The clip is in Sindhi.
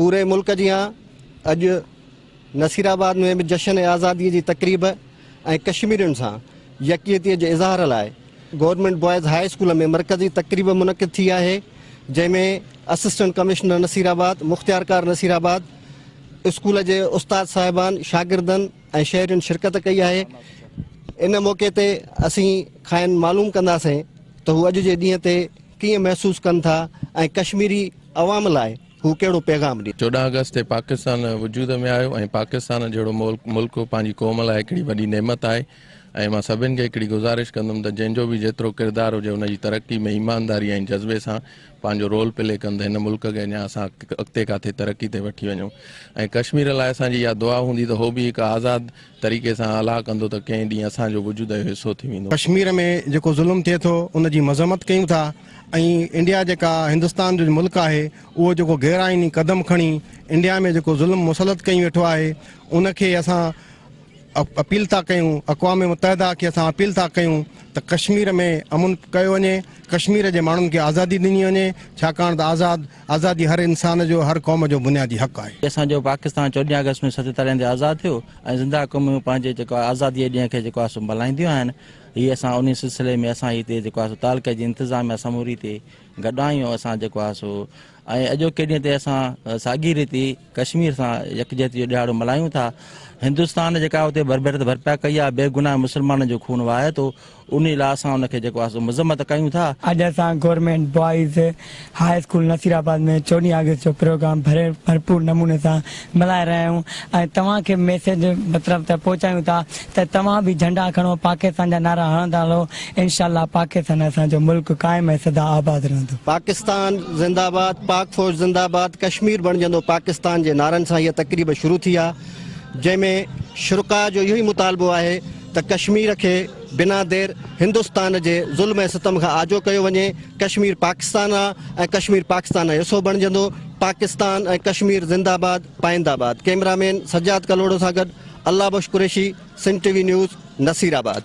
پوري ملڪ جيان اڄ نصيرآباد ۾ به جشن آزادي جي تقريب ۽ ڪشميرين سان يڪجهتي جي اظهار لاء گورنمينٽ بوائز هاء اسڪول ۾ مرڪزي تقريب منعقد ٿي آهي، جنهن ۾ اسسٽنٽ ڪمشنر نصيرآباد، مختيارڪار نصيرآباد، اسڪول جي استاد صاحبان، شاگردن ۽ شهرين شرڪت ڪئي آهي. ان موقعي تي اسين کانئن معلوم ڪنداسين ته هو اڄ جي ڏينهن تي ڪيئن محسوس ڪن ٿا ۽ ڪشميري عوام لاء هو ڪهڙو پيغام ڏين. 14 آگسٽ تي پاڪستان وجود ۾ آيو ۽ پاڪستان جهڙو ملڪ پنهنجي قوم لاء هڪڙي وڏي نعمت آهي ۽ مان سڀن کي هڪڙي گذارش ڪندم ته جنهن جو به جيترو ڪردار هجي ان جي ترقي ۾ ايمانداري ۽ جذبي سان پنهنجو رول پلي ڪن ته هن ملڪ کي اڃا اسان اڳتي ڪاٿي ترقي تي وٺي وڃون ۽ ڪشمير لاء اسان جي اها دعا هوندي ته هو به هڪ آزاد طريقي سان الله ڪندو ته ڪنهن ڏينهن اسان جو وجود جو حصو ٿي ويندو. ڪشمير ۾ جيڪو ظلم ٿئي ٿو ان جي مذمت ڪيون ٿا ۽ انڊيا جيڪا هندستان جو ملڪ آهي اهو جيڪو غير آئيني قدم کڻي انڊيا ۾ جيڪو ظلم مسلط ڪئي ويٺو آهي ان کي اسان اپيل ٿا ڪيون اقوام متحده کي اسان اپيل ٿا ڪيون ته ڪشمير ۾ امن ڪيو وڃي ڪشمير جي ماڻهن کي آزادي ڏني وڃي ڇاڪاڻ ته آزاد آزادي هر انسان جو هر قوم جو بنيادي حق آهي. اسان جو پاڪستان 14 آگسٽ 1947 تي آزاد ٿيو ۽ زنده قومون پنهنجي جيڪو آهي آزادي جي ڏينهن کي جيڪو آهي سو ملهائينديون آهن. هي اسان انهي سلسلي ۾ اسان هتي جيڪو آهي سو تعلقي جي انتظاميا سموري تي گڏ آهيون اسان جيڪو آهي سو ۽ اڄوڪي ڏينهن تي اسان ساڳي ريتي ڪشمير سان يڪجهتي جو ڏهاڙو ملهايون ٿا. هندستان جيڪا اتي بربريت برپا ڪئي آهي بيگناهه مسلمانن جو خون وهائي ٿو انهي لاء اسان ان کي جيڪو آهي سو مذمت ڪيون ٿا. اڄ اسان government boys high school Nasirabad ۾ 14 August جو پروگرام ڀري ڀرپور نموني سان ملهائي رهيا آهيون ۽ توهان کي ميسيج مطلب ته پهچايون ٿا ته توهان به جهنڊا کڻو پاڪستان جا نعرا هڻندا رهو انشاء الله پاڪستان اسان جو ملڪ قائم ۽ سدا آباد رهندو. پاڪستان زنده آباد، پاڪ فوج زنده آباد، ڪشمير بڻجندو پاڪستان جي نعرن سان هيء تقريب شروع ٿي آ جنهن ۾ شرڪاء جو اهو ئي مطالبو آهي ته ڪشمير کي بنا دير هندستان جي ظلم ۽ ستم کان آجو ڪيو وڃي، ڪشمير پاڪستان آ ۽ ڪشمير پاڪستان جو حصو بڻجندو، پاڪستان ۽ ڪشمير زنده آباد پائنده آباد، ڪئميرا مين سجاد ڪلهوڙو سان گڏ Allah Bakhsh Qureshi, Sindh T V news, Nasirabad.